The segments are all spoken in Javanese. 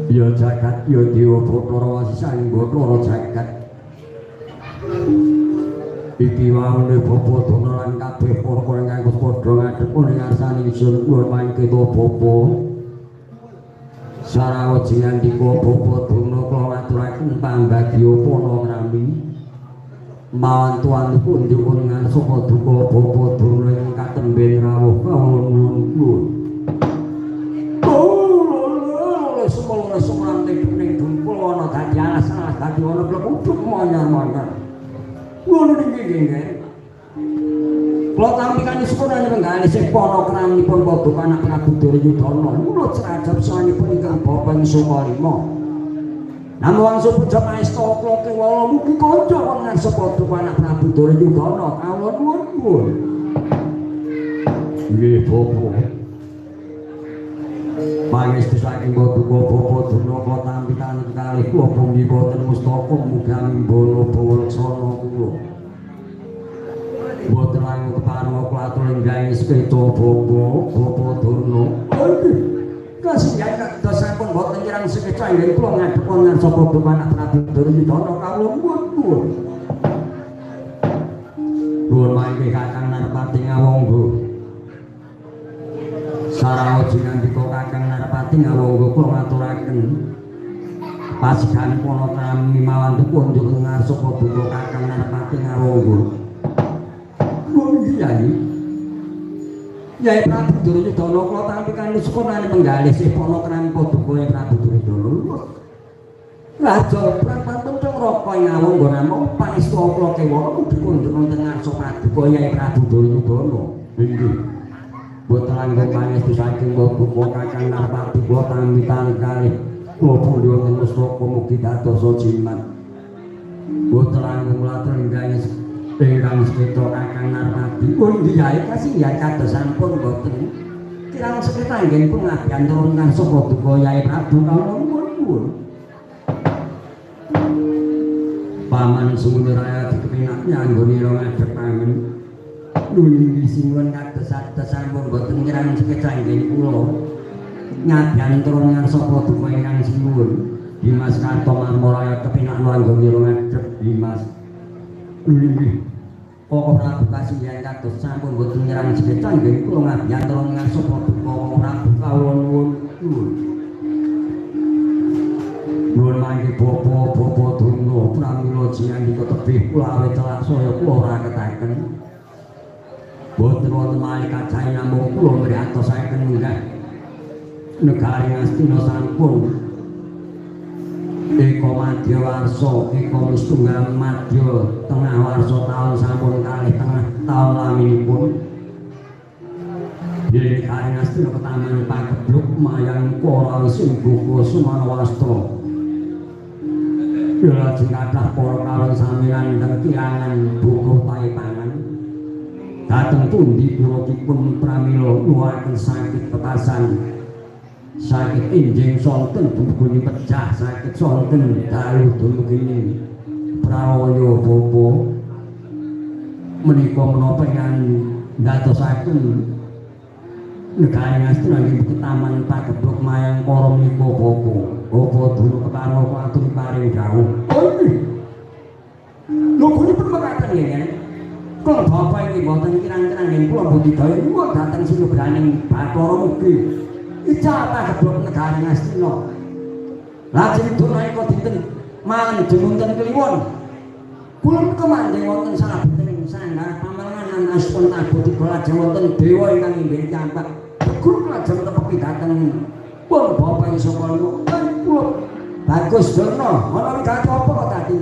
Ya jagat ya dewa Bathara wasisaning Bathara jagat. Iki waune bapa Dana lan kabeh para ingkang padha ngadhep ing ngarsane ingsun kula mangke bapa. Sarawaji ngandika bapa Dana kula ngaturaken pambagya pana ngrami. Mawan tuan pun ngarsa paduka bapa Dana ingkang katemben rawuh kawula nuwun kula. Ana dadi alas-alas dadi ana plekuduk monyar-monyar. Ngono niki nggih. Kula tampikan sepurane renggane sing para kranipun paduka anak Prabu Duryudana. Kula cerajap sawanipun ingkang bapa ing Sukalima. Namung wangsul puja maesta kula kewala mugi kanca wonten paduka anak Prabu Duryudana. Kawula nuwun. Nggih bapa. Pangestu saking paduka bapa Durna kula tampikan kalih kula punggih boten mustaka mugi amimbana bawa laksana kula. Boten langkung kepareng Kepareng kula atur lenggah sepeda bapa bapa Durna. Kasihan kados sampun boten kirang sekeca ingkang kula ngadhep ngarsa paduka anak Prabu Duryudana kawula nuwun. Nuwun mangke Kakang Narpati Ngawangga. Saraoji ngandika Kakang Narpati Ngawangga kula ngaturaken pasigan panakrami mawantu kunjuk ngarsa paduka Kakang Narpati Ngawangga. Nuwun Kyai. Yai Prabu Duryudana kula tampi kanthi sukunane penggalih sih panakrami paduka Prabu Duryudana. Raja Prapantun Raka ing Awangga namung pangestu kula kewala kudu kunjuk wonten ngarsa paduka Yai Prabu Duryudana. Inggih. Boten langkung pangestu saking paduka Kakang Narpati kula tampi kalih kula pundi wonten mustaka mugi dadosa jimat. Boten langkung latur ingkang sepeda Kakang Narpati. Pundi Yai kasinggihan kados sampun boten kirang sepeda anggenipun ngabiyantara ngarsa paduka Yai Prabu kawula nuwun. Paman Sumuni Raya dikepinak nyanggonira ngadhep paman. Nuli sinuwun kados sampun boten kirang sepeda anggen kula ngabiyantara ngarsa paduka ingkang sinuwun. Dimas Kartomarma kepinak nyanggonira ngadhep Dimas. Nggih. Koko Prabu kasinggihan kados sampun boten kirang sepeda anggen kula ngabiyantara ngarsa paduka Prabu kawula nuwun. Nuwun mangke bapa-bapa Durna pramila jiyandika tebih kula awit celak saya kula ora ketaken. Boten wonten malih kacahe namung kula mriyatosaken munggah negari Ngastina sampun Eka Madya Warsa, Eka Mistunggal Madya tengah warsa taun sampun kalih tengah taun laminipun. Yen negari Ngastina ketaman pagebluk mayang kara sing buka sumana wastra. Lajeng kathah para kawon sami landheng kirangan buka taipangan. Dhateng pundi kula pramila nuwuhaken sakit petasan. Sakit injing sonten dumugi pecah, sakit sonten dalu dumugi pralaya bapa. Menika menapa ingkang ndadosaken negari Ngastina inggih ketaman pagebluk mayang para menika bapa. Bapa Durna kepareng atur paring dawuh. Oh nggih. Lho kunipun mekaten nggih. Kula bapa iki mboten kirang-kirang nggih kula budidaya nyuwun dhateng sinugraning Bathara mugi ical pagebluk negari Ngastina. Lajeng Durna eka dinten malem jumunten kliwon. Kula menika manggih wonten salebeting sanggar pamelengan aspun tabuh tiga lajeng wonten dewa ingkang inggih piyambak. Guru lajeng tepi dhateng pun bapa ing saka kula Bagus Durna, ana wigato apa kok dadi?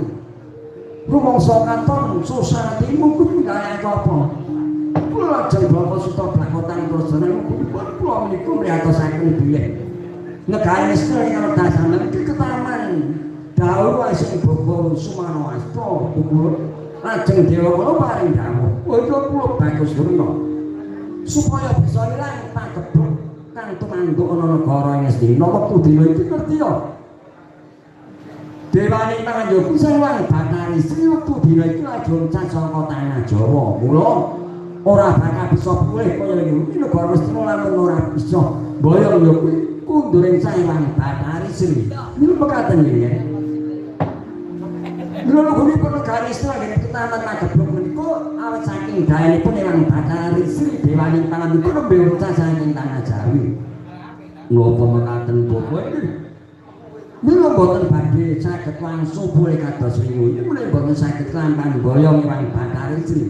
Rumangsa katon susah atimu kuwi kaya apa? Kula lajeng bapa suta blakotan Trajana kula menika mriyatosaken bilih negari Ngastina ingkang dasaran iki ketaman dawuh asing bapa Sumana Asta kula lajeng dewa kula paring dawuh. Oh kula Bagus Durna supaya bisa ilang pagebluk kang tumanduk ana negara Ngastina wektu dina iki ngerti ya. Dewane Panganjogo Sang Hyang Bathari Sri wektu dina iki lagi loncat saka tanah Jawa. Mula ora bakal bisa pulih kaya ngene iki negara Ngastina lamun ora bisa mboyong ya kuwi kunduring Sang Hyang Bathari Sri. Niku mekaten nggih. Mula luhuripun negari Ngastina nggih ketaman pagebluk menika awit saking daenipun Hyang Bathari Sri Dewane Panganjogo nembe loncat saking tanah Jawi. Napa mekaten bapa iki? Mila mboten badhe saged wangsu pulih kados wingi. Mula mboten saged lampahan boyong Hyang Bathari Sri.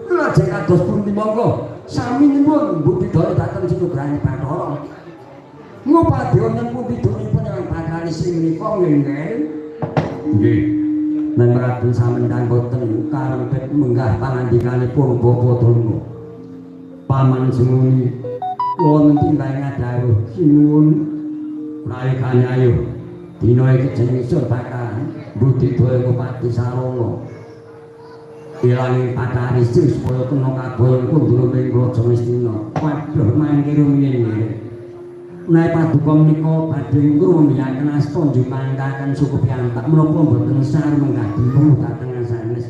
Mila lajeng kados pundi monggo sami nyuwun budidaya dhateng sinugrahane Bathara. Ngupadi wonten pundi dunipun Hyang Bathari Sri menika nggih. Nggih. Nen mekaten samendang boten karempit menggah pangandikanipun Bapa Durna. Paman Senguni kula timbang ngadhawuh sinuwun prayogane ayo. Dina iki jeneng ingsun bakal budidaya ngupati sarana. Ilangi Bathari Sri supaya kena kaboyong kundura ing Raja Ngastina. Waduh mangke rumiyin nggih. Menawi paduka menika badhe ngrumiyaken asta njupangkaken suku piyambak menapa mboten sar menggah dulu dhateng sanes.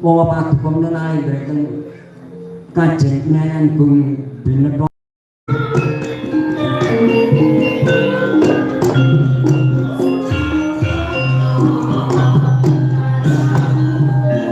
Wong paduka menawi ndreken Kajeng Kinayan Gung Binetha.